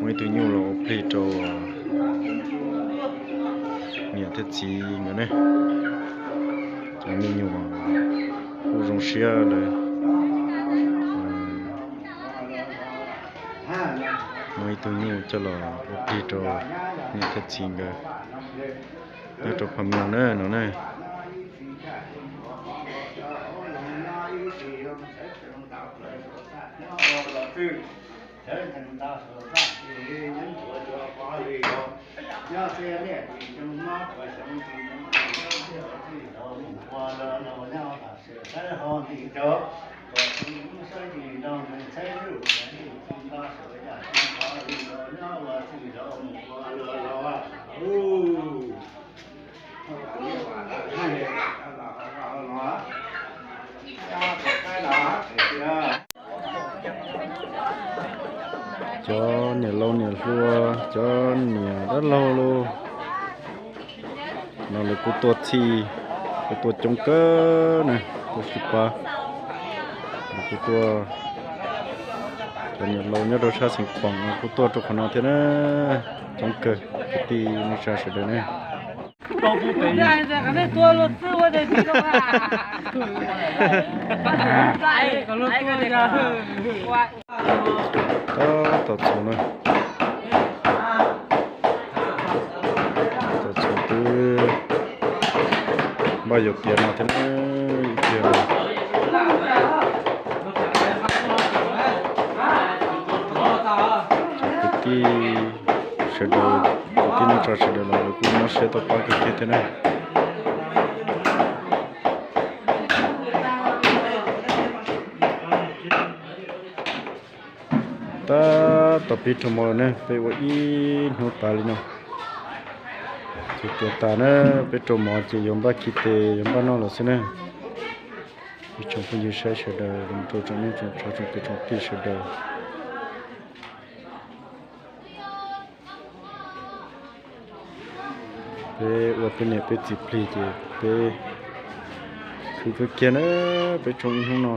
Muaj ib tug nyuj los ua plig rau niam thiab txiv nkawd ne. Cov me nyuam kuj zoo siab lawm. Muaj ib tug nyuj coj los ua plig rau niam thiab txiv nkawd nyob rau Pham Mloog na no na. Cov niam laus niam hluas, cov niam dab laug los no lawv kuj tuaj txhij, kuj tuaj coob kawg na, tuaj sib pab. Kuj tuaj, cov niam laus nyob rau sab Xeev Khuam no kuj tuaj rau qhov no thiab na, coob kawg kwv tij neej tsa sawv daws na. Tab tom txhuv na, tom txhuv twb npaj yuav piav no thiab na, ib pliag no. Kwv tij sawv daws, kwv tij neej tsa sawv daws los lawv kuj mob siab tuaj pab kawg kiag thiab na. Tab tom pib rau mov lawm ne, peb ua ib hnub tas li no. Ces tiav tas na, peb rau mov ces yuav npaj khi tes yuav npaj noj lawm xwb na. Ib tsoom phooj ywg saib sawv daws, rau tsoom niam tsoom txiv tsoom kwv tsoom tij sawv daws. Peb ua peb niam peb txiv plig ces peb khwv kawg kiag na, peb tsoo ib hnub no.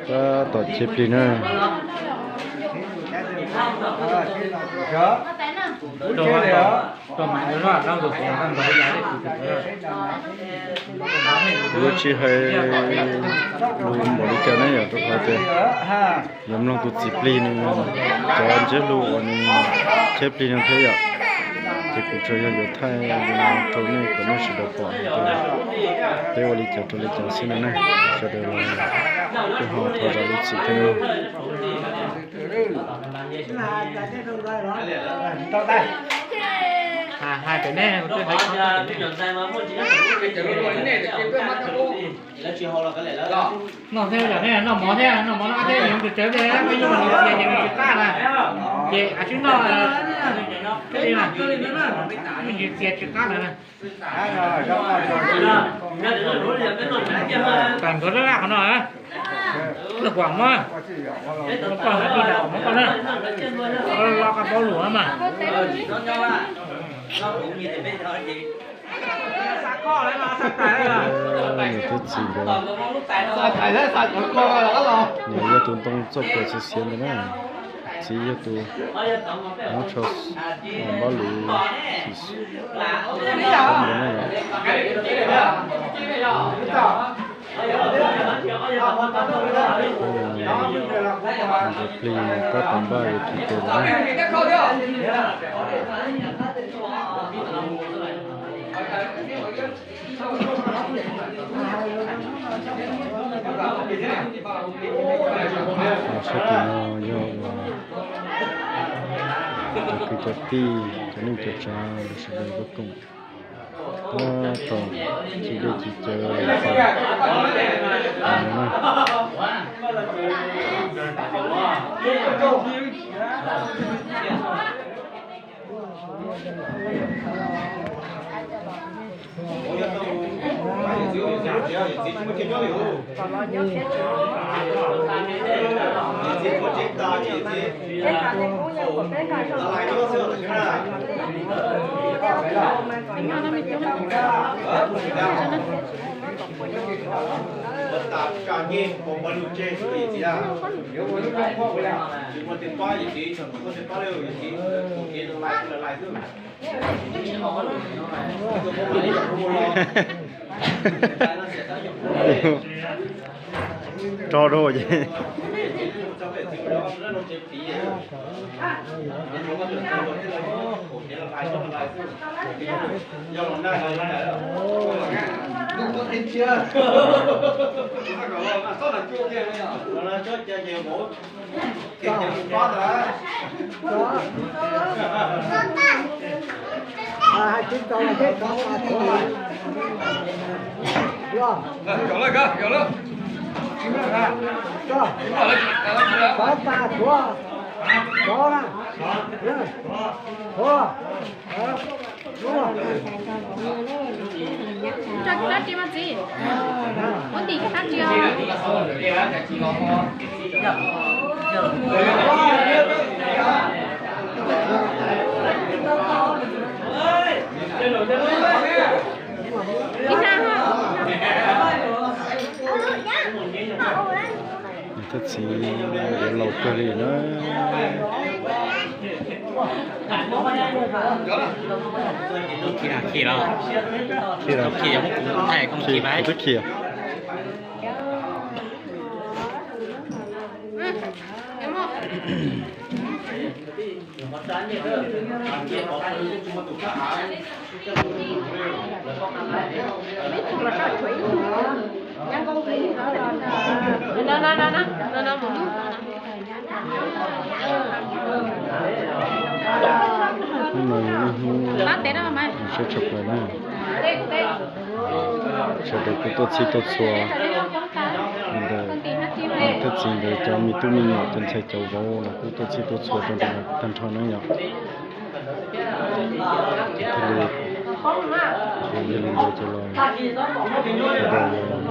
Tab tom cheb plig na. Yuav tsis hais lus npaum li cas na yom, rau qhov tias yog mloog tus txiv plig nws cov ntsiab lus uas nws cheb plig no thiab yom. Ces kuv tsuas yog yuav thaij rau nej kom nej sawv daws pom hais tias peb ua li cas rau li cas xwb no na. Sawv daws los kuj ho thov zam lub txim thiab nawb. Noj thiab, noj mov thiab, noj mov no thiab, nws txawv tias nws txias ces nws tsis qab na. Ces a tsis noj thiab li na, nws txias tsis qab na. Tam nkawd laj laj qhov no, koj muab, koj hais plig tam muab koj na, los koj paub lus mas. Niam thiab txiv nkawd, niam yog tus ntoo txoj puas xiav xiav ntawd na, txiv yog tus muab tsho npab luv ntawd na. Ntxuav plig tab tom npaj yuav khi tes lawm na. Sab tim no yog uas cov kwv cov tij, cov neej cov tsav sawv daws tuaj koom tab tom ci dej ci cawv. Rau rau ces. Tso kuv dab tsi mas txiv? Muab tim kuv dab tsi os? Ib na. Thaj txiv yuav laus kawg li na. Khi los, khi los, khi los, khi, kuv twb khi. Hnub no yog ib hnub siab tshaj plaws na. Sawv daws kuj tuaj txhij tuaj txhua li ntawd, thaj txiv ntawd cov me tub me nyuam cov ntxhais cov vauv los kuj tuaj txhij tuaj txhua rau ntawm no tag nrho na yom. Thiaj li, thiaj li ntawd ces los sawv daws los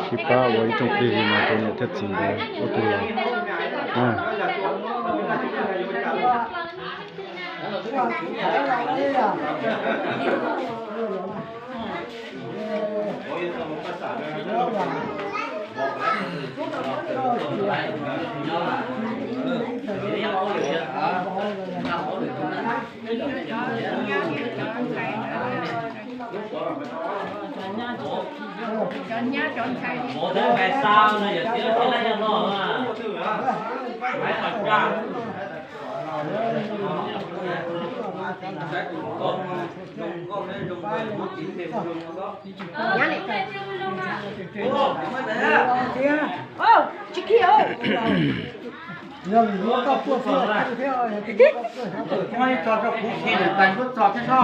sib pab ua ib rooj plig li no rau niam thiab txiv ntawd ob tug los na. Tsis khi. Yog lwm lub koj puaj xwb thiab, yog tsis lub koj puaj xwb. Muab ib tso rau kuv khi lwm tais nkuab txos thiab no.